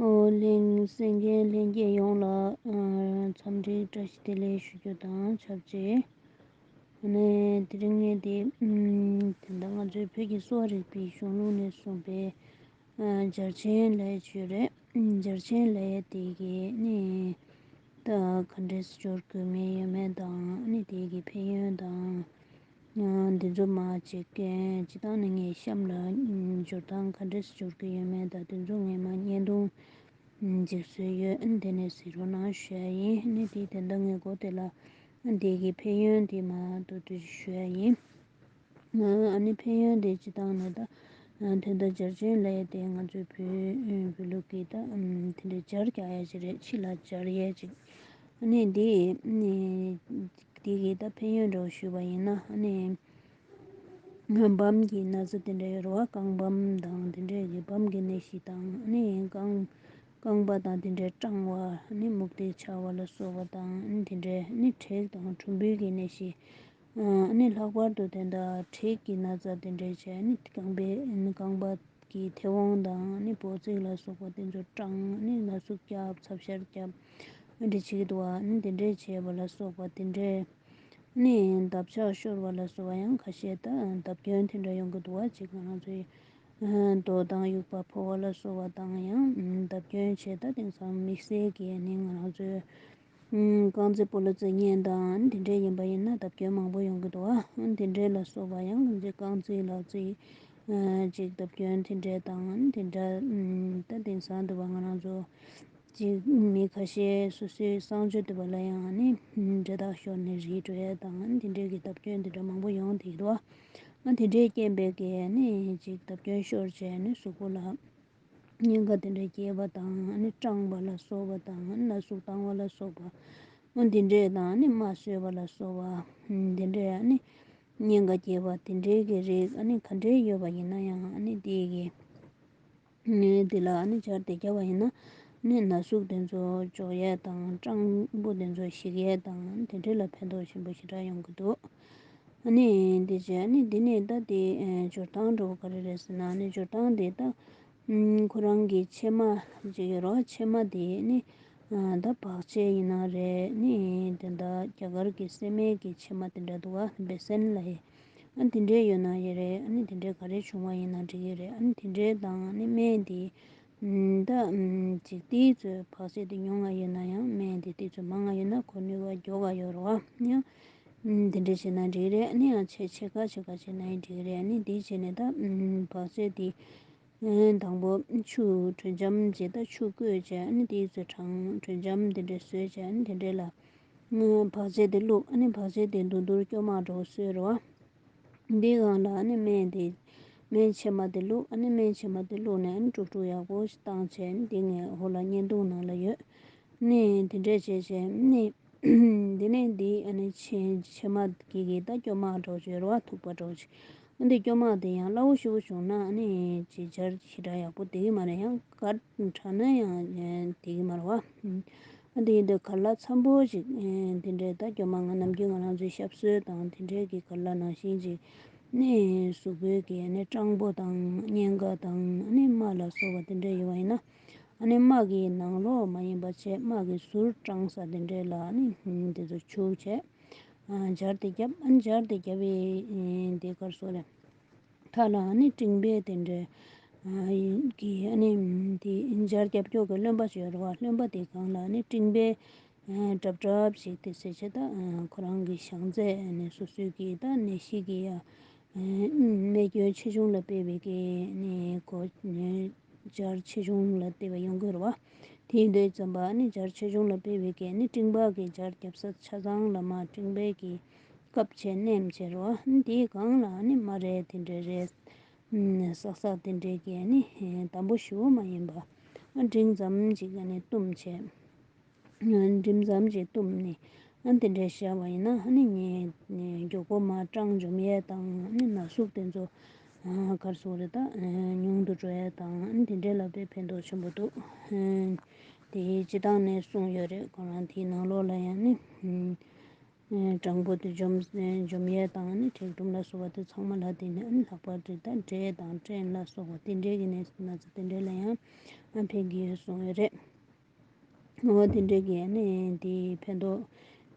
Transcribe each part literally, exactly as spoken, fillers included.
ཨོ་ལྷན་གསན་མཁན་ལྷན་རྒྱས་ཡོངས་ལ་ཨ་འཚམས་འདྲི་བཀྲ་ཤིས་བདེ་ལེགས་ཞུ་རྒྱུ་དང་ཆབས་ཅིག་ཨ་ནི་དེ་རིང་ངས་དེ་ཨམ་དེ་འདྲ་ང་ཚོའི་བོད་ཀྱི་གསོ་བ་རིག་པའི་གཞུང་ལུགས་ནས་གསུངས་པའི་ཨ་འབྱར་ཆེན་ལབ་ཡ་ཅིག་ཡོད་རེད། འབྱར་ཆེན་ལབ་ཡ་དེ་གི་ནི་ད་ག་འདྲས་སྦྱོར་དགོས་མིན་ཡོད་མེད་དང་ཨ་ནི་དེ་གི་ཕན་ཡོན་དང་། ཨ་འདི་ཚོ་མར་ཅིག་སྤྱིར་བཏང་ནས་ངས་གཤམ་ལ་ཨམ་སྦྱོར་སྟངས་ག་འདྲས་སྦྱོར་གི་ཡོད་མེད་དང་དེ་ཚོ་ངས་མར་བརྙན་ཐུང་ཅིག་བཟོས་ཡོད། ཨ་ནི་དེ་ནས་གཟིགས་རོགས་གནང་ཞུ་ཡ་ཡིན། ཨ་ནི་དེ་དེ་འདྲ་ངས་འགོ་དེ་ལ་ཨ་འདི་གི་ཕན་ཡོན་དེ་མར་མདོར་བསྡུས་ཞུ་ཡ་ཡིན། ཨ་ནི་ཕན་ཡོན་དེ་སྤྱིར་བཏང་ནས་ད་ཨ་དོན་དག་འབྱར་ཆེན་ལབ་ཡ་དེ་ང་ཚོའི་བོད་བོད་ལུགས་ཀྱི་ད་ཨམ་དེ་འདྲའི་སྦྱར་རྒྱག་ཡ་ཅིག་རེད། ཕྱི་ལ་སྦྱར་ཡ་ཅིག་ཨ་ནི་དེ་ནི་དེ་གི་ད་ཕན་ཡོན་འདྲ་བོ་ཞུས་པ་ཡིན་ན་ཨ་ནི་བམ་གྱི་ན་ཚ་དེ་འདྲ་ཡོད་རེད་བ། རྐང་བམ་དང་དེ་འདྲའི་གི་བམ་གྱི་ནད་གཞི་དང་ཨ་ནི་རྐང་རྐང་པ་དང་དེ་འདྲའི་སྐྲངས་པ་ཨ་ནི་མུག་སྟེ་འཆག་པ་ལ་སོགས་པ་དང་ཨ་ནི་དེ་འདྲའི་ཨ་ནི་དྲེག་དང་གྲུམ་བུའི་གི་ནད་གཞི། ཨ་ནི་ལྷག་པར་དུ་དེ་འདྲ་དྲེག་གི་ན་ཚ་དེ་འདྲའི་བྱས་ཨ་ནི་རྐང་པའི་ཨ་ནི་རྐང་པ་གི་མཐེ་བོང་དང་ཨ་ནི་སྦོ་ཚིགས་ལ་སོགས་པ་དེ་ཚོ་སྐྲངས་ཨ་ནི་ན་ཟུག་བརྒྱབ་ཚབ་ཤར་བརྒྱབ་ཨ་འདྲ་བྱེད་ཀྱི་འདུག་ཨ་ནི་དེ་འདྲའི་བྱས་པ་ལ་སོགས་པ་དེ་འདྲའི་ཨ་ནི་འདབ་ཆགས་ཤོར་བ་ལ་སོགས་པ་ཡང་ཁ་ཤས་ད་བརྡབ་སྐྱོན་དེ་འདྲ་ཡོང་གི་འདུག་བ། ཅིག་ང་རང་ཚོའི་རྡོ་དང་དབྱུག་པ་ཕོ་བ་ལ་སོགས་པ་དང་ཡང་བརྡབ་སྐྱོན་བྱས་ད་དེང་སང་དམིགས་བསལ་གྱི་ཨ་ནི་ང་རང་ཚོའི་ཨུམ། རྐང་རྩེད་སྤོ་ལོ་རྩེད་མཁན་དང་དེ་འདྲ་ཡིན་པ་ཡིན་ན་བརྡབ་སྐྱོན་མང་པོ་ཡོང་གི་འདུག་ཨ། དེ་འདྲ་ལ་སོགས་པ་ཡང་ང་ཚོའི་རྐང་རྩེད་ལག་རྩེད་ཨ་ཅིག་བརྡབ་སྐྱོན་དེ་འདྲ་དང་དེ་འདྲ་ཨུམ། ད་དེང་སང་འདུག་པ་ང་རང་ཚོ་ཅིག་མི་ཁ་ཤས་སོ་སོའི་གསང་སྤྱོད་འདུག་པ་ལ་ཡང་ནི་འདྲེ་ཐག་ཤོར་ནས་རིལ་འགྲོ་ཡ་དང་དེ་འདྲའི་གི་བརྡབ་སྐྱོན་དེ་འདྲ་མང་པོ་ཡོང་བསྡད་ཀྱི་འདུག་ཨ། དེ་འདྲའི་རྐྱེན་པས་གི་ནི་ཅིག་བརྡབ་སྐྱོན་ཤོར་བྱས་ནས་གཟུགས་པོ་ལ། གཉན་ཁ་དེ་འདྲ་སྐྱེས་པ་དང་ཨ་ནི་སྐྲངས་པ་ལ་སོགས་པ་དང་ན་ཟུག་བཏང་བ་ལ་སོགས་པ། འོ་དེ་འདྲས་དང་ཨ་ནི་རྨ་སོས་པ་ལ་སོགས་པ། དེ་འདྲས་ཨ་ནི་གཉན་ཁ་སྐྱེས་པ་དེ་འདྲས་ཀྱི་རིགས་ཨ་ནི་ག་འདྲས་ཡོད་པ་ཡིན་ན་ཡང་ཨ་ནི་དེ་གི་དེ་ལ་ཨ་ནི་སྦྱར་དེ་བརྒྱབ་པ་ཡིན་ན་ཨ་ནི་ན་ཟུག་དེ་ཚོ་འཇོག་ཡས་དང་སྐྲངས་པོ་དེ་ཚོ་ཞིག་ཡས་དང་དེ་འདྲས་ལ་ཕན་ཐོགས་ཆེན་པོ་ཞེ་དྲག་ཡོང་གི་འདུག་ཨ་ནི་འདི་བྱས་ཨ་ནི་འདི་ནས་ད་དེ་ཨ་སྦྱོར་སྟངས་འདྲ་བོ་ག་རེ་རེད་ཟེར་ན་ཨ་ནི་སྦྱོར་སྟངས་དེ་ད་ཨུམ། ཁོ་རང་གི་མཆིལ་མ་ཅིག་ཡོད་རེད་བ། མཆིལ་མ་དེ་ནི་ཨ་ད་བག་ཕྱེ་ཡིན་ན་རེད། ནི་དེ་འདྲ་རྒྱ་གར་གི་སྲན་མའི་གི་མཆིལ་མ་དེ་འདྲ་འདུག་བ། བེ་སན་ལབ་ཡས་ཨ་དེ་འདྲས་ཡོད་ན་ཡང་རེད། ཨ་ནི་དེ་འདྲས་ག་རེ་བྱུང་བ་ཡིན་ན་འགྲིག་གི་རེད། ཨ་ནི་དེ་འདྲས་དང་ཨ་ནི་སྨན་དེ་ཨུམ། ད་ཨུམ། ཅིག་ཏིག་ཙམ་བག་ཕྱེ་དེ་ཉུང་ང་ཡོད་ན་ཡང་སྨན་དེ་ཏིག་ཙམ་མང་ང་ཡོད་ན་ཁོ་ནུས་པ་མགྱོགས་ག་ཡོད་རེད་བ། ཡང་ཨུམ། དེ་འདྲས་བྱས་ན་འགྲིག་གི་རེད། ཨ་ནི་ཡང་ཕྱེད་ཕྱེད་ཀ་ཕྱེད་ཀ་བྱས་ན་ཡང་འགྲིག་གི་རེད། ཨ་ནི་དེ་བྱས་ནས་ད་ཨུམ། བག་ཕྱེ་དེ་ཨུམ། དང་པོ་ཆུ་དྲོད་འཇམ་བྱས་ད་ཆུ་བསྐོལ་བྱས་ཨ་ནི་དེའི་ཚོ་གྲང་དྲོད་འཇམ་དེ་འདྲས་བཟོས་བྱས་ཨ་ནི་དེ་འདྲས་ལ་ཨུམ། བག་ཕྱེ་དེ་བླུགས། ཨ་ནི་བག་ཕྱེ་དེ་དུང་དུར་སྐྱོ་མ་འདྲ་བོ་བཟོས་རེད་བ། འདིའི་སྒང་ལ་ཨ་ནི་སྨན་དེ་སྨན་ཕྱེ་མ་དེ་བླུགས། ཨ་ནི་སྨན་ཕྱེ་མ་དེ་བླུགས་ནས་ཨ་ནི་དཀྲུག་དཀྲུག་ཡག་པོ་ཞིག་བཏང་བྱས་ཨ་ནི་འདི་ངའི་འོག་ལ་བརྙན་ཐུང་ནང་ལ་ཡོད། ཨ་ནི་དེ་འདྲས་བྱས་བྱས་ཨ་ནི། འདི་ནས་འདི་ཨ་ནི་ཕྱེ་ཕྱེ་མ་གི་གི་ད་སྐྱོ་མ་འདྲ་བོ་ཅིག་ཡོད་རེད་བ། ཐུག་པ་འདྲ་བོ་ཅིག་འདི་སྐྱོ་མ་དེ་ཡང་སླ་བོ་ཞེ་པོ་བྱུང་ན་ཨ་ནི་ཅིག་སྦྱར་ཞེ་དྲག་ཡག་པོ་བསྡད་ཀྱི་མ་རེད། ཡང་དཀར་དྲགས་ན་ཡང་བསྡད་ཀྱི་མ་རེད་བ། ཨ་འདི་ཡིན་དུས་ག་ལ་འཚམ་པོ་ཅིག་དེ་འདྲའི་ད་སྐྱོ་མ་ང་ནམ་རྒྱུན་ང་རང་ཚོའི་ཞབས་བསིལ་དང་དེ་འདྲའི་གི་ག་ལ་ནང་བཞིན་ཅིག་ནི་གཟུགས་པོའི་གི་ནི་སྐྲངས་པོ་དང་གཉན་ཁ་དང་ནི་རྨ་ལ་སོགས་པ་དེ་འདྲ་ཡོད་པ་ཡིན་ན། ཨ་ནི་རྨ་གི་ནང་ལོགས་མ་ཡིན་པ་བྱས་རྨ་གི་ཟུར་སྐྲངས་ས་དེ་འདྲའི་ལ་ཨ་ནི་དེ་ཚོ་བྱུག་བྱས། སྦྱར་དེ་བརྒྱབ། ཨ་ནི་སྦྱར་དེ་བརྒྱབ་པའི་དེ་གར་སོགས་ལ་མཐའ་ལ་ཨ་ནི་སྤྲིན་པའི་དེ་འདྲའི་གི་ཨ་ནི་དེ་སྦྱར་རྒྱབ་སྐྱོར་གྱི་རློན་པ་ཅིག་ཡོད་རེད་བ། རློན་པ་དེ་སྒང་ལ་ཨ་ནི་སྤྲིན་པའི་སྲབ་སྲབ་ཅིག་དེ་ཟེར་བྱས་ད་ཁོ་རང་གི་བྱང་རྩེ་ཨ་ནི་སོ་སོའི་གི་ད་ནད་གཞི་གི་ཡ། རྨས་སྐྱོན་ཆེ་ཆུང་ལ་དཔག་པའི་གི་ནི་གོ་སྦྱར་ཆེ་ཆུང་ལ་བལྟས་པ་ཡོང་གི་རེད་བ། དེ་ཡིན་དུས་ཙམ་པ་ནི་སྦྱར་ཆེ་ཆུང་ལ་དཔག་པའི་གི་ནི་སྤྲིན་པ་གི་སྦྱར་རྒྱབ་ས་ཆ་ཚང་ལ་མར་སྤྲིན་པའི་གི་བཀབ་བྱས་མནན་བྱས་རེད་བ། དེའི་སྒང་ལ་ནི་རྨ་རས་དེ་འདྲ་རས་སག་སག་དེ་འདྲའི་གི་ནི་དམ་པོ་ཞེ་པོ་མ་ཡིན་པ། འབྲིང་ཙམ་ཅིག་ནི་བཏུམས་བྱས། འགྲིམ་ཙམ་ཅིག་བཏུམས་ནས་ཨ་དེ་འདྲས་བཞག་པ་ཡིན་ན་ཨ་ནི་ངས་མགྱོགས་པོ་མར་སྐྲངས་འཇོམས་ཡས་དང་ཨ་ནི་ན་ཟུག་དེ་ཚོ་གར་སོང་རེད་ད་ཉུང་དུ་འགྲོ་ཡས་དང་ཨ་ནི་དེ་འདྲས་ལ་དཔེ་ཕན་ཐོགས་ཆེན་པོ་འདུག་དེ་སྤྱིར་བཏང་ནས་གསུངས་ཡོད་རེད། ཁོ་རང་དེའི་ནང་ལོགས་ལ་ཡང་ནི། སྤྲང་པོ་དེ་འཇོམས་འཇོམས་ཡས་དང་ནི་མཁྲེགས་སྒྲོམ་ལ་སོགས་པ་དེ་ཚང་མ་ལ་བརྟེན་ནས་ནི་ལྷག་པར་དུ་ད་འབྲས་དང་སྤྲན་ལ་སོགས་པ་དེ་འདྲའི་གི་ནི་ན་ཚ་དེ་འདྲའི་ལ་ཡང་ཕན་གྱི་ཡོད་གསུངས་ཡོད་རེད། འོ་དེ་འདྲའི་གི་ནི་དེ་ཕན་ཐོགས་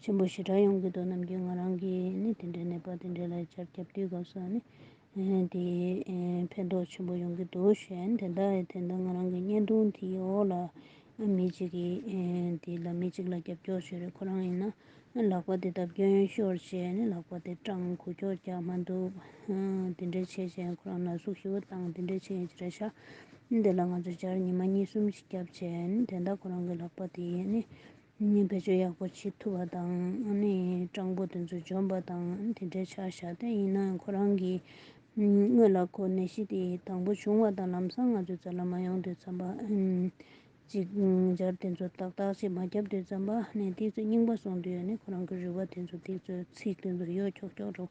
ཆེན་པོ་ཞེ་དྲག་ཡོང་གི་འདུག་ནམ་རྒྱུན་ང་རང་གི་ནི་དེ་འདྲའི་ནད་པ་དེ་འདྲའི་ལ་ཅར་རྒྱབ་དུས་སྐབས་སུ་ནི། དེ་ཕན་ཐོགས་ཆེན་པོ་ཡོང་གི་འདུག་ཞེས་དེ་འདྲ་དེ་འདྲ་ང་རང་གི་བརྙན་ཐུང་དེའི་འོག་ལ་མི་གཅིག་གིས་དེ་ལ་མི་གཅིག་ལ་རྒྱབ་སྐྱོར་བྱས་རེད། ཁོ་རང་ཡིན་ན་ལག་པ་དེ་བརྡབ་སྐྱོན་ཤོར་བྱས་ནས་ལག་པ་དེ་སྐྲངས་ཁུ་ཁྱོག་རྒྱག་མ་འདུག་དེ་འདྲ་བྱས་བྱས་ཁོ་རང་ལ་ཟུག་ཞིག་བཏང་དེ་འདྲ་བྱས་ཡིན་ཅི་རེད་ཤག་དེ་ལ་ང་ཚོ་སྦྱར་ཉི་མ་གཉིས་གསུམ་ཞིག་བརྒྱབ་བྱས་ནས་དེ་འདྲ་ཁོ་རང་གི་ལག་པ་དེ་ནི། ནི་བེད་སྤྱོད་ཡག་པོ་བྱེད་ཐུབ་པ་དང་ནི་སྤྲང་པོ་དེ་ཚོ་འཇོམས་པ་དང་དེ་འདྲའི་ཆ་བཞག་སྟེ་ཡིན་ན་ཡང་ཁོ་རང་གིས་སྔོན་ལ་ཁོ་ནད་གཞི་དེ་དང་པོ་བྱུང་བ་དང་ལམ་སང་ང་ཚོའི་རྩ་ལ་མ་ཡོང་དུས་ཙམ་པ་ཅིག་སྦྱར་དེ་ཚོ་ཏག་ཏག་ཅིག་མ་བརྒྱབ་དུས་ཙམ་པ་ནས་དེ་ཚོ་རྙིང་པ་སོང་དུས་ནི་ཁོ་རང་གི་རུས་པ་དེ་ཚོ་དེ་ཚོའི་ཚིགས་དེ་ཚོ་ཡོ་འཁྱོག་འཁྱོག་འགྲོ།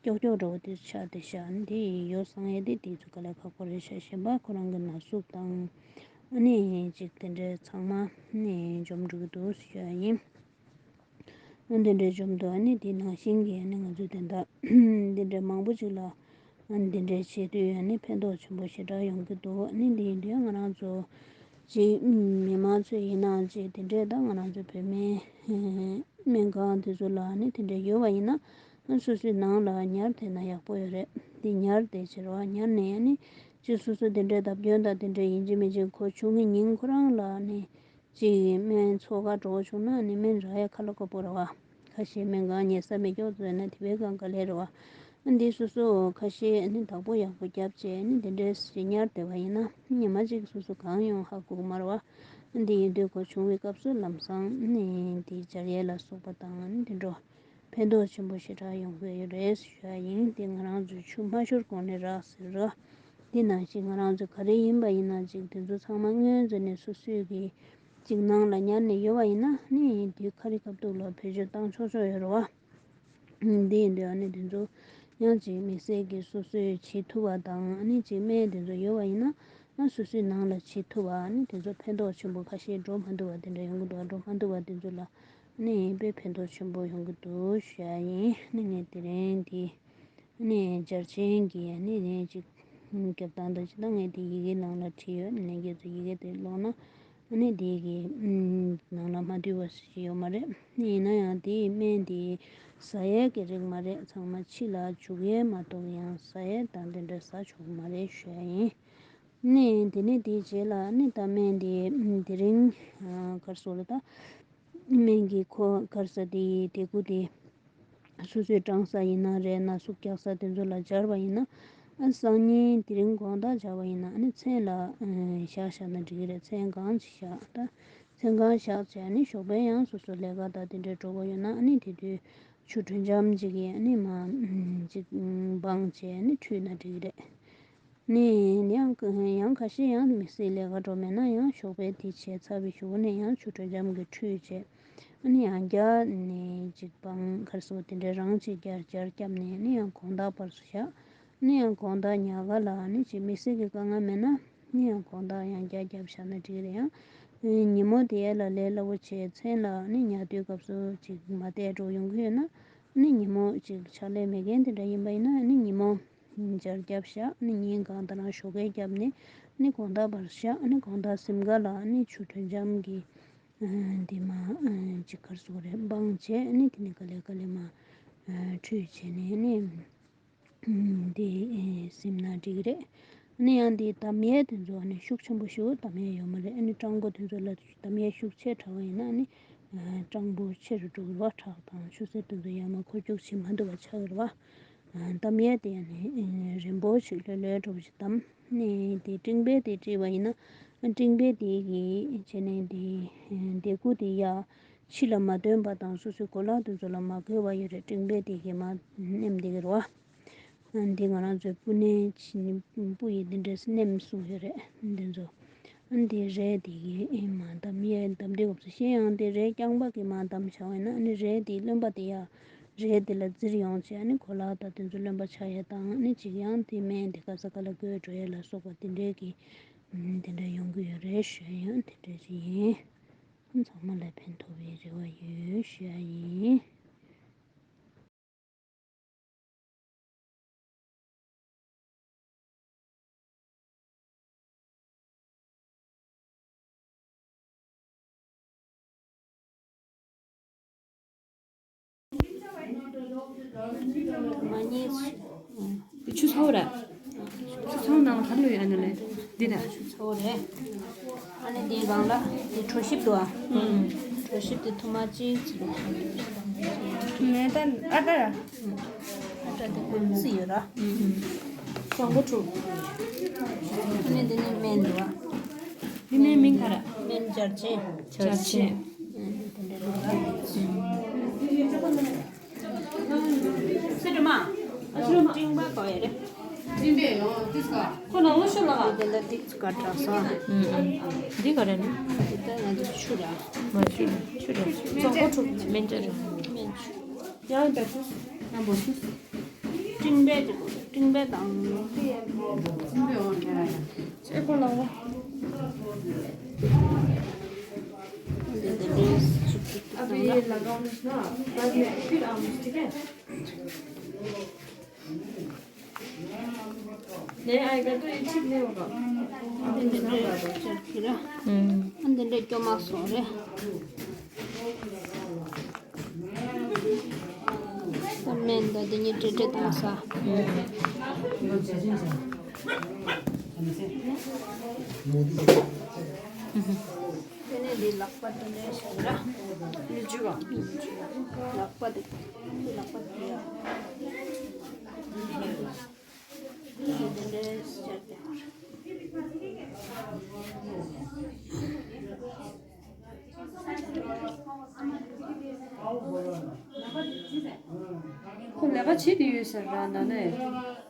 ཀྱོག་ཀྱོག་འདྲ་བོ་དེ་ཆགས་བསྡད་ཤག་ནི་དེ་ཡོ་བསྲང་ཡས་དེ་དེ་ཚོ་དཀའ་ལས་ཁག་པོ་རེད་ཤག་གཞན་པ་ཁོ་རང་གི་ན་ཟུག་དང་ཨ་ནི་ཅིག་དེ་འདྲའི་ཚང་མ་ནི་འཇོམས་འགྲོ་གི་འདུག་ཞུ་ཡ་ཡིན། ཨ་འདི་འདྲའི་འཇོམས་འདུག་ཨ་ནི་དེ་ནང་བཞིན་གྱི་ཨ་ནི་ང་ཚོས་དེ་འདྲ་འདི་འདྲའི་མང་པོ་ཅིག་ལ་ཨ་འདི་འདྲའི་བྱེད་དུས་ཨ་ནི་ཕན་ཐོགས་ཆེན་པོ་ཞེ་དྲག་ཡོང་གི་འདུག་ཨ་ནི་འདི་ཡིན་དུས་ང་རང་ཚོ་ཅིག་མི་མང་ཚོས་ཡིན་ནའང་ཅིག་དེ་འདྲའི་ད་ང་རང་ཚོ་བོད་མི་སྨན་ཁང་དེ་ཚོ་ལ་ཨ་ནི་དེ་འདྲའི་ཡོད་པ་ཡིན་ན། སོ་སོའི་ནང་ལ་ཉར་བསྡད་ན་ཡག་པོ་ཡོད་རེད། འདི་ཉར་བསྡད་ཕྱིར་བ་ཉར་ནས་ནི་ཅི་སོ་སོ་དེ་འདྲའི་བརྡབ་སྐྱོན་དང་དེ་འདྲའི་ཡིན་གཅིག་མིན་གཅིག་ཁོ་བྱུང་ངེས་ཉིན་ཁོ་རང་ལ་ནི་ཅིག་སྨན་ཚོགས་ཁག་འགྲོ་བྱུང་ན་ནི་སྨན་རག་ཡ་ཁ་ལོ་ཁ་པོ་རེད་བ། ཁ་ཤས་སྨན་ཁང་ཉལ་ས་མེད་སྐྱོག་བཟོས་ན་དེ་བས་ཀྱང་དཀའ་ལས་རེད་བ། འདི་སོ་སོ་ཁ་ཤས་ནི་བདག་པོ་ཡག་པོ་བརྒྱབ་བྱས་ནི་དེ་འདྲའི་ཉར་བསྡད་པ་ཡིན་ན་ཉི་མ་གཅིག་སོ་སོ་གང་ཡོང་ཧ་གོ་གི་མ་རེད་བ། འདི་ཡིན་དུས་ཁོ་བྱུང་བའི་སྐབས་སུ་ལམ་སང་ནི་དེ་སྦྱར་ཡས་ལ་སོགས་པ་དང་ནི་དེ་འགྲོ། ཕན་ཐོགས་ཆེན་པོ་ཞེ་དྲག་ཡོང་གི་ཡོད་རེད་ཞུ་ཡ་ཡིན། དེ་ང་རང་ཚོའི་ཆུ་མ་ཤོར་གོང་ནས་རག་ཟེར་རོ། དེ་ནང་བཞིན་ང་རང་ཚོ་ག་རེ་ཡིན་པ་ཡིན་ན་ཅིག་དེ་ཚོ་ཚང་མ་སྔོན་ཚོ་ནས་སོ་སོའི་གི་ཅིག་ནང་ལ་ཉར་ནས་ཡོད་པ་ཡིན་ན་ནི་དེ་ཁ་རི་ཁ་ཐུག་ལ་བེད་སྤྱོད་བཏང་ཆོག་ཆོག་ཡོད་རེད་བ། དེ་ཡིན་དུས་ཨ་ནི་དེ་ཚོ་ཡང་ཅིག་དམིགས་བསལ་གྱི་སོ་སོས་བྱེད་ཐུབ་པ་དང་ཨ་ནི་ཅིག་སྨན་དེ་ཚོ་ཡོད་པ་ཡིན་ན་ཨ་སོ་སོའི་ནང་ལ་བྱེད་ཐུབ་པ་ཨ་ནི་དེ་ཚོ་ཕན་ཐོགས་ཆེན་པོ་ཁ་ཤས་འགྲོ་མ་ཐུབ་པ་དེ་འདྲ་ཡོང་གི་འདུག་འགྲོ་མ་ཐུབ་པ་དེ་ཚོ་ལ། ནི་དཔེ་ཕན་ཐོགས་ཆེན་པོ་ཡོང་གི་འདུག་ཞུ་ཡ་ཡིན། ནི་ངས་དེ་རིང་འདི་ནི་འཇར་ཆེན་གྱི་ནི་ནི་ཅིག་རྒྱབ་སྟངས་དང་ཅི་ལྟར་ངས་དེ་ཡི་གེ་ནང་ལ་བྲིས་ཡོད། ནི་ཁྱེད་ཚོ་ཡི་གེ་དེ་ཀློག་ན་ནི་དེ་གི་ནང་ལ་མ་འདུས་པ་ཞིག་ཡོད་མ་རེད། ཡིན་ན་ཡང་དེའི་སྨན་དེ་ཟ་ཡས་ཀྱི་རིགས་མ་རེད། ཚང་མ་ཕྱི་ལ་འཇུག་ཡས་མ་གཏོགས་ཡང་ཟ་ཡས་དང་དེ་འདྲ་ཟ་ཆོག་མ་རེད་ཞུ་ཡ་ཡིན། ནས་དེ་ནས་དེའི་རྗེས་ལ་ནི་ད་སྨན་དེ་དེ་རིང་གར་སོགས་ལ་ད་སྨན་གྱི་ཁོ་གར་ས་དེ་ཡི་དེ་ཁུ་དེ་སོ་སོའི་སྐྲངས་ས་ཡིན་ན་རེད། ན་ཟུག་རྒྱག་ས་དེ་ཚོ་ལ་སྦྱར་བ་ཡིན་ན་ཨ་སང་ཉིན་དེ་རིང་དགོང་དག་སྦྱར་བ་ཡིན་ན་ཨ་ནི་མཚན་ལ་བཞག་བཞག་ན་འགྲིག་གི་རེད། མཚན་གང་ཅིག་བཞག་ད་མཚན་གང་བཞག་བྱས་ནི་ཞོགས་པ་ཡང་སོ་སོ་ལས་ཀ་དང་དེ་འདྲའི་འགྲོ་གི་ཡོད་ན་ཨ་ནི་དེ་དུས་ཆུ་དྲོད་འཇམ་ཅིག་གིས་ཨ་ནི་མ་ཅིག་སྦངས་བྱས་ནི་ཁྲུས་ན་འགྲིག་གི་རེད། ནས་ཡང་ཡང་ཁ་ཤས་ཡང་དམིགས་བསལ་ལས་ཀ་འགྲོ་མེད་ན་ཡང་ཞོགས་པའི་དེ་བྱས་ཚར་བའི་གཞུག་ནས་ཡང་ཆུ་དྲོད་འཇམ་གྱིས་ཁྲུས་བྱས། ཨ་ནི་ཡང་བསྐྱར་ནས་ཅིག་སྦངས་གར་སོགས་དེ་འདྲའི་རང་ཅིག་བསྐྱར་བསྐྱར་བརྒྱབ་ནས་ནི་ཡང་དགོང་དག་བར་དུ་བཞག་ནི་ཡང་དགོང་དག་ཉལ་ཁ་ལ་ནི་ཅིག་དམིགས་བསལ་གྱི་དཀའ་ངལ་མེད་ན་ནི་ཡང་དགོང་དག་ཡང་བསྐྱར་བརྒྱབ་བཞག་ན་འགྲིག་རེད། ཡང་ཉིན་མོ་དེ་ལ་ལས་སླ་པོ་བྱས་མཚན་ལ་ནི་ཉལ་དུས་སྐབས་སུ་ཅིག་མ་བསྡད་འགྲོ་ཡོང་གི་ཡོད་ན་ནི་ཉིན་མོ་ཅིག་ཕྱག་ལས་མེད་མཁན་དེ་འདྲ་ཡིན་པ་ཡིན་ན་ནི་ཉིན་མོ། སྦྱར་བརྒྱབ་བཞག་ནི་ཉིན་གང་ལྟར་ཞོགས་ཀས་བརྒྱབ་ནས་ནི་དགོང་དག་བར་བཞག་ནི་དགོང་དག་གཟིམ་ཁ་ལ་ནི་ཆུ་དྲོད་འཇམ་གྱི་དེ་མ་ཅིག་གར་སོགས་རེ་སྦངས་བྱས་ནི་དེ་ནི་ག་ལེ་ག་ལེ་མ་ཁྲུས་བྱས་ནས་ནི་དེ་གཟིམ་ན་འགྲིག་གི་རེད། ནི་ཡང་དེ་དམ་ཡས་དེ་ཚོ་ནི་ཤུགས་ཆེན་པོ་ཞིག་དམ་ཡས་ཡོད་མ་རེད། ནི་སྤྲང་པོ་དེ་ཚོ་ལ་དམ་ཡས་ཤུགས་ཆེ་དྲགས་པ་ཡིན་ན་ནི་སྤྲང་པོ་ཆེ་རུ་འགྲོ་གི་རེད་བ། ཁྲག་དང་ཆུ་སེར་དེ་ཚོ་ཡར་མར་འཁོར་རྒྱུག་བྱེད་མ་ཐུབ་པ་ཆགས་ཀྱི་རེད་བ། ཨ། གཏམ་ཡས་དེ་ཡང་ནི་རིང་པོ་ཞིག་ལྷོད་ལྷོད་འགྲོ་བ་ཞིག་གཏམ་ནི་དེ་སྤྲིང་བལ་དེ་བྲིས་པ་ཡིན་ན་སྤྲིང་བལ་དེ་གི་བྱས་ནས་དེ་ལྡེ་གུ་དེ་ཡ་ཕྱི་ལ་མ་ཐོན་པ་དང་སོ་སོའི་གོ་ལག་དེ་ཚོ་ལ་མ་གོས་པ་ཡོད་རེད། སྤྲིང་བལ་དེ་གི་མ་མནན་བསྡད་ཀྱི་རེད་བ། འདི་ང་རང་ཚོའི་སྤུ་ནས་ཕྱི་ནས་སྤུ་ཡི་འདི་འདྲས་མནན་གསུངས་ཡོད་རེད། འདི་ཚོ་འདི་རས་དེ་གི་མ་བསྡམས་ཡས་བསྡམས་དུས་སྐབས་སུ་ཤེས་ཡང་དེ་རས་རྐྱང་པ་གི་མ་བསྡམས་བྱ་བས་ན་ནི་རས་དེ་རློན་པ་དེ་ཡ་རས་དེ་ལ་བཙིར་ཡོང་བྱས་ནི་གོ་ལག་དང་དེ་ཚོ་རློན་པ་ཆགས་ཡས་དང་ནི་ཅིག་ཡང་དེ་སྨན་དེ་ག་ས་ག་ལ་འགོས་འགྲོ་ཡས་ལ་སོགས་པ་དེ་འདྲས་ཀྱི་དེ་འདྲ་ཡོང་གི་ཡོད་རེད་ཞུ་ཡ་ཡང་དེ་འདྲས་ཅིག་ཡིན། ཚང་མ་ལ་ཕན་ཐོགས་པའི་རེ་བ་ཡོད་ཞུ་ཡ་ཡིན། མ་ཉེས། ཆུ་ཚོད་ར། ཆུ་ཚོད་ནང་ག་ལོ་ཡོད་ཨ་ནི་ལེ། འདི་ར། ཆུ་ཚོད་རེད། ཨ་ནི་འདི་སྒང་ལ་འདི་གྲོ་ཞིབ་འདུག་ཨ། གྲོ་ཞིབ་དེ་ཐུར་མ་གཅིག་ཙམ། ངས་ད་ཨ་ད་ར། ཨ་ད་དེ་ཀུན་རྩི་ཡོད་ར། བཟང་པོ་འདུག་ཨ་ནི་འདི་ནི་སྨན་འདུག་ཨ། འདི་ནི་སྨན་ག་ར། སྨན་སྦྱར་ཆེན། སྦྱར་ཆེན། དེ་འདྲ་འདུག་ཨ། སི་ཏྲ་མ། ཨ་ཤུ་མ། ཅིང་པ་གོ་ཡ་རེ། ཅིང་པའི་ཡོང་ཏིས་ག་ཁོ་ན་འོ་ཤོ་ལ་ག་དེ་འདྲ་ཏིག་ཙི་ག་དྲག་སོང་། ཨུམ། འདི་ག་རེ་ནི། འདི་ད་ང་ཚོ་ཆུ་ར། མ་ཆུ་ཆུ་ར། བཙོག་པོ་ཁྲུག་སྨན་ཆུ་ར། སྨན་ཆུ། ཡང་འདྲ་ཆུ། ཡང་འབོ་ཆུ། ཅིང་པའི་ཅིག་ཅིང་པའི་དང་། ཅིང་པའི་འོང་ཁྱེད་ར་ཡང་། ཅེ་ཁོ་ལ་འོ། འདི་འདི་འདྲའི་ཅིག་ཅིག་ཅིག་དང་། འདི་འདྲའི་སྐྱོ་མ་སོང་རེད། སྨན་ད་འདི་གཉིས་སྤྲད་སྤྲད་བཏང་ས། དེ་ནས་འདི་ལག་པ་དེ་འདྲའི་བྱས་ར། མི་འཇུ་བ། ལག་པ་དེ། ལག་པ་དེ་ཡ། དེ་འདྲའི་བྱས་ཏེ། ཁོ་ལས་ཀ་བྱེད་དུ་ཡོད་ཟེར་ར་ན་ནས་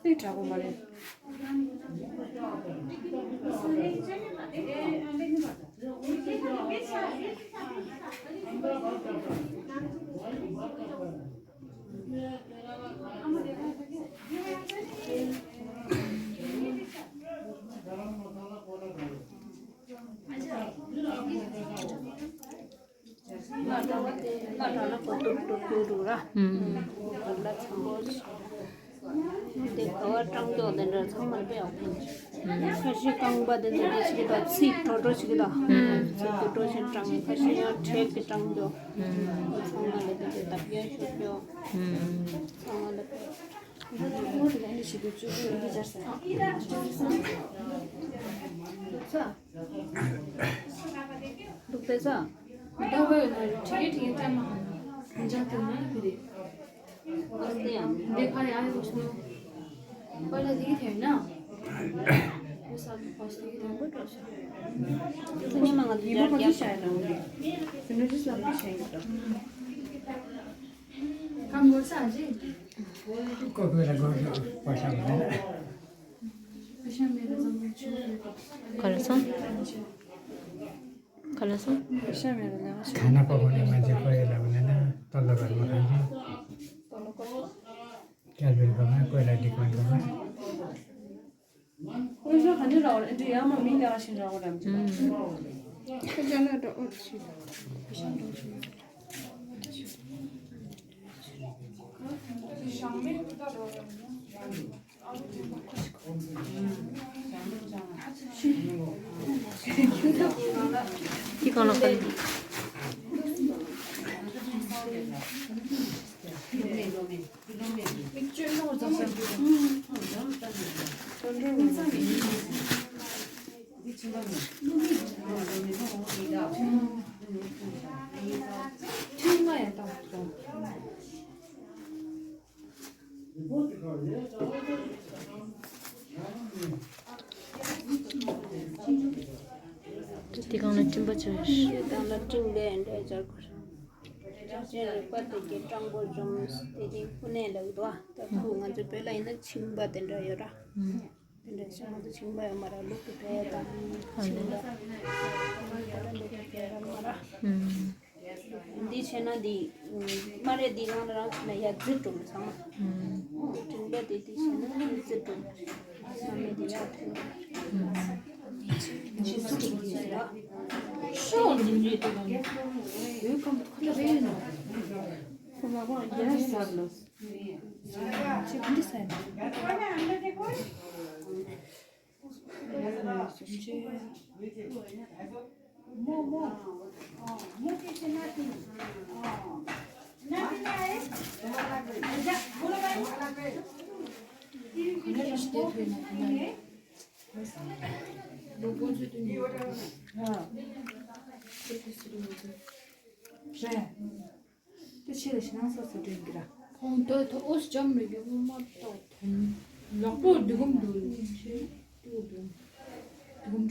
དཔེ་དྲག་པོ་མ་རེད། སྔ་དྲགས་ན་གོ་ཏུག་ཏུག་ཏུག་འདུག་ར། ཨུམ། གོ་ལ་ཚང་པོ་ཞིག་དེ་ག་བ་སྐྲངས་མགྱོགས་དེ་འདྲ་ཚང་མ་དཔེ་ཡག་པོ་ཡིན། ཁ་ཤས་རྐང་པ་དེ་ཚོ་དེ་ཞིག་གི་དང་ཚིགས་དྲོ་དྲོ་ཞིག་གི་དང་། ཚིགས་དྲོ་དྲོ་ཞིག་སྐྲངས། ཁ་ཤས་ཡང་དྲེག་གི་སྐྲངས་མགྱོགས། ཚང་མ་ལ་དེ་ཚོ་བརྡབ་སྐྱོན་ཤོར་མགྱོགས། ཚང་མ་ལ་དཔེ། འདུག་པས་ས། འདུག་པས་ན་ཁྲི་ཁྲི་ཏྲ་མ་ཧ་ན། འཇག་ཏུ་ན་ཁི་རེ། ཨོ་སྟེ་ཡང་། འདི་ཁ་ཡ་ཡོ་ཤུ། པ་ལ་དེ་གི་ཐེ་ན། འདི་ས་པོ་སྟེ་གི་ཐེ་ན་པོ་ཏོ་ཤ། དེ་ནི་མ་ང་ཡི་མ་ཁ་ཅི་ཤ་ཡ་ན་འོ་དེ། དེ་ནི་ཅི་ས་པོ་ཤ་ཡ་ན། ཁམ་གོ་ས་ཅི། ཀོ་ཀོ་ར་གོ་ཀོ་ཤ་མ་ན། ག་ལ་སོང་། ག་ལ་སོང་། ག་ན་པ་གོ་ནི་མ་ཇི་ཀོ་ཡ་ལ་བ་ན་ན་ཏོ་ལ་བ་མ་ཁན་ཇི། ཏོ་ལ་ཀོ། ཀལ་བེལ་གོ་ན་ཀོ་ལ་ཌི་ཀོན་གོ་ན། ཁོ་ཚོ་ག་འདྲ་ར་འོ་འདྲ་ཡ་མ་མི་ལ་ཞིག་ར་འོ་རམ་ཅི། ཁ་ཅ་ལ་འགྲོ་འོ་ཅི། འདི་གང་ལ་ཁ་ལ། དེ་གང་ལ་སྤྲིན་པ་ཆེ། ཞེ་སྡང་ལ་སྤྲིན་པའི་འདྲ་སྦྱར་དགོས། ཅག་ཅན་རིག་པ་དེ་གའི་སྤྲང་པོ་འཇོམས་དེ་དེ་ཀུན་ནས་ལེགས་འདུག་ཨ། ད་ཁོ་ང་ཚོའི་བོད་ལ་ཡིན་ན་མཆིན་པ་དེ་འདྲ་ཡོད་ར། དེ་འདྲ་ཞིག་ང་ཚོ་མཆིན་པ་ཡོད་མ་ར། ལུག་གི་བལ་དང་མཆིན་པ། ང་ཚོ་ལུག་གི་བལ་ར་མ་ར། འདི་བྱས་ན་འདི། སྨ་རེ་འདི་རང་ལ་རང་བྱས་ན་ཡ་རྫི་འགྲོ་མི་ཚང་མ། སྤྲིན་པ་དེ་འདི་བྱས་ན་རྫི་འགྲོ། སྨ་རེ་འདི་ཡ་ཐོན། ཤོག་འདི་འདྲའི་དུ་གང་། ཡོད་ཀམ་ཁོ་ཐག་རེད་ཡིན་ནོ། ཁོ་མ་གོ་རྒྱ་ས་ལོ། ཅི་འདི་ས་ཡིན། རེད། དེ་ཆེ་ལ་ཞེ་སྡང་སོ་སོ་དྲན་གི་ར། ཁོང་ད་ད་ཨོ་སི་ཇམ་རེད་གི། ཨོ་མ་ཏོ་དོན་ལག་པོ་འདི་གམ་འདུག་ཆེ། ཏུ་འདུག་འདུག་འགྲོ།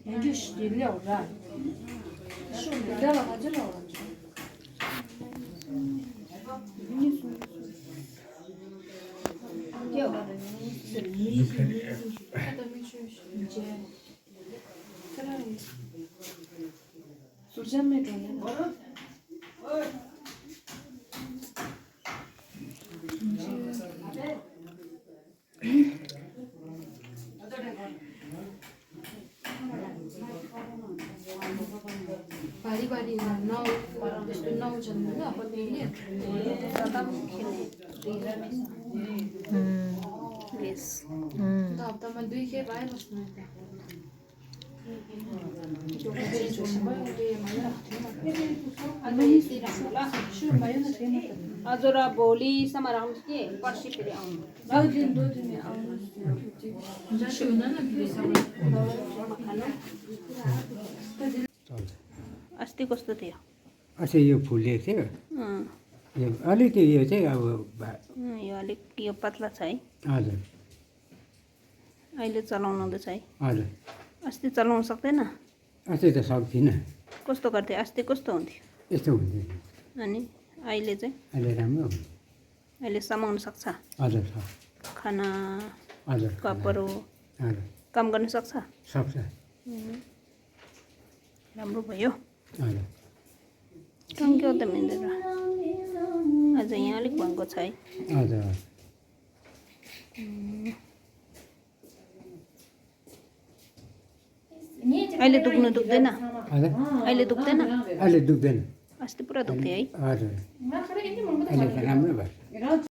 ཡང་རྒྱུ་ཞིག་ལེའོ་ར། ཤོག་འདི་འདྲ་ལ་ང་ཚོ་ལ་འོང་། ཟུར་ཆ་མེད་འགྲོ་ནས། ཨུམ། ཡེས། ཨུམ། अस्ति कस्तो थियो? अस्ति यो फुले थियो। अँ। यो अलिकति यो चाहिँ अब भा- अँ, यो अलिक यो पतला छ है। हजुर। अहिले चलाउनु हुँदैछ है। हजुर। अस्ति चलाउन सक्दैन? अस्ति त सक्दिनँ। कस्तो गर्थ्यो? अस्ति कस्तो हुन्थ्यो? यस्तो हुन्थ्यो। अनि अहिले चाहिँ? अहिले राम्रो हुन्छ। अहिले समाउन सक्छ? हजुर, छ। खाना, हजुर, खाना। कपडा, हजुर। काम गर्न सक्छ? सक्छ। उम्, राम्रो भयो। हजुर। टन्क्यो त मिल्दैन। अझ यहाँ अलिक भएको छ है। हजुर। उम्। अहिले दुख्नु दुख्दैन? हजुर? अहिले दुख्दैन? अहिले दुख्दैन। अस्ति पुरा दुख्थ्यो है? हजुर। अहिले त राम्रो भयो।